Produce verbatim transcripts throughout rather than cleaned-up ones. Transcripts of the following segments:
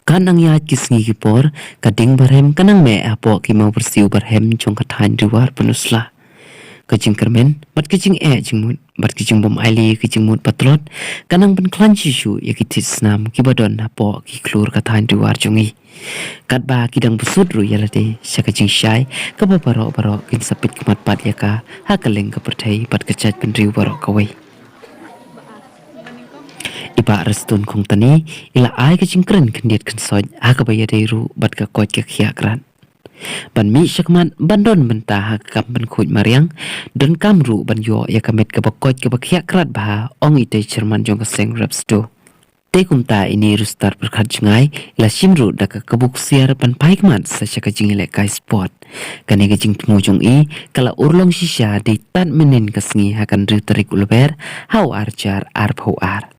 Ka nang ïaid ki sngi ki por, ka ding barhem ka nang meh hapoh ki maw byrsiw barhem jong ka thaiñ Riwar Pynursla. Ka jingkyrmen bad ka jingeh jingmut bad ka jingbym ailad ka jingmut patlot ka nang pynkhlaiñ shisha ïa ki thied snam kiba don hapoh ki khlur ka thaiñ Riwar jong ngi. Katba ki dang bsut ruh ïa lade sha ka jingshai kaba baroh baroh kin sa peit khmat pat ïa ka ha ka liang ka pyrthei bad ka jaitbynriew baroh kawei. I Bah Restone Khongtani i la ai ka jingkren khyndiat khynsoit ha kaba ïadei ruh bad ka koit ka khiah krat. Ban mih shakhmat ban don bynta ha ka kam ban khuid mariang, donkam ruh ban ïoh ïa ka met kaba koit kaba khiah krat bha, ong itei i chairman jong ka seng Repsdo. Te kumta ine i Rustar Pyrkhat Jngai i la shim ruh da ka kabu ksiar ban phai khmat sa sha ka jingïalehkai sport. Kane ka jingthmu jong i ka la urlong shisha dei tad mynhynnin ka sngi ha ka hynriew tarik u Lber ha u ar hajar arphew ar.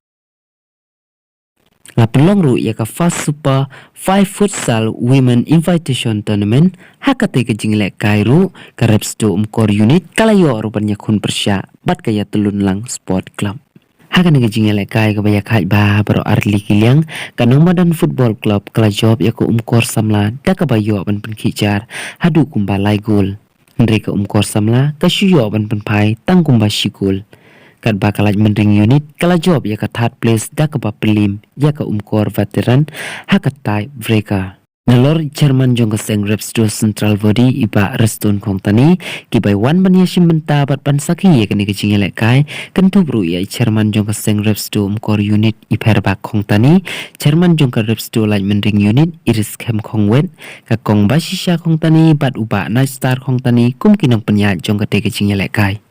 La pynlong ruh ïa ka First Super Five Futsal Women Invitation Tournament. Ha katei ka jingïalehkai ruh ka Repsdo Umkor Unit ka la ïoh ruh ban ïakhun pyrshah bad ka Ïatyllun Lang Sport Club. Ha kane ka jingïalehkai kaba ïakhaiñ bha baroh artylli ki liang, ka Nongmadan Football Club ka la jop ïa ka Umkor Samla da kaba ïoh ban pynkhih jar haduh kumba lai gol. Hynrei ka Umkor Samla ka shu ïoh ban pynphai tang kumba shi gol. Katba ka Laitmynring Unit ka la jop ïa ka third place da kaba pynliem ïa ka Umkor Veteran ha ka tie breaker. Nalor i chairman jong ka seng Repsdo Central Body i Bah Restone Khongtani, kiba wan ban ïashim bynta bad ban sakhi ïa kane ka jingïalehkai, kynthup ruh ïa i chairman jong ka seng Repsdo Umkor Unit i Pherbak Khongtani, chairman jong ka Repsdo Laitmynring Unit i Riskhem Khongwet, ka Kong Bashisha Khongtani bad u Bah Nightstar Khongtani kum ki nongpynïaid jong katei ka jingïalehkai.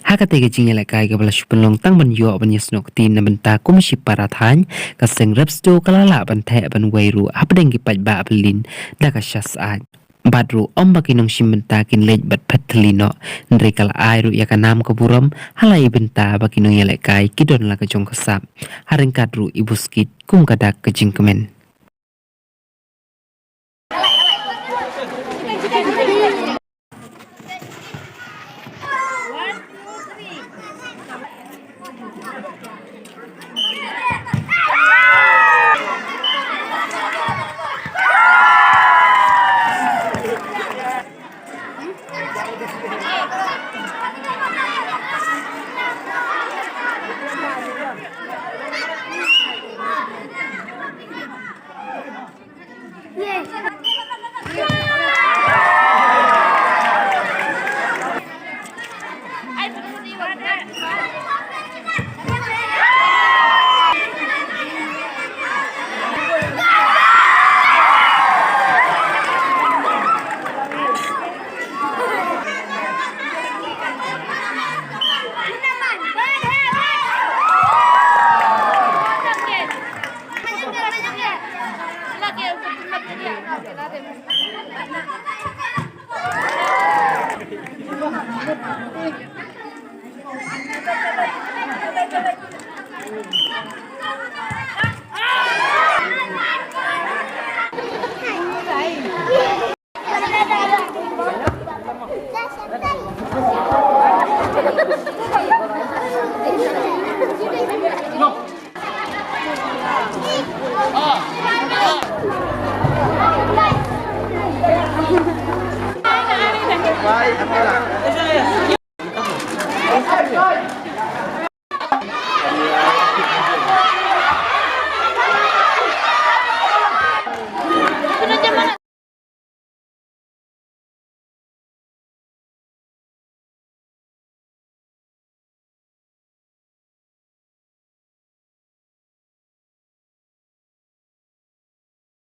Ha katei ka jingïalehkai kaba la shu pynlong tang ban ïoh ban ïasnoh kti na bynta kum shi para thaiñ, ka seng Repsdo ka la lah ban theh ban wei ruh hapdeng ki paidbah ba lin da ka shah syaid. Bad ruh ym ba ki nongshim bynta kin leit bad phet thylli noh, hynrei ka la ai ruh ïa ka nam ka burom ha la i bynta ba ki nongïalehkai ki don la ka jong ka sap, ha ryngkat ruh i buskit kum ka dak ka jingkmen.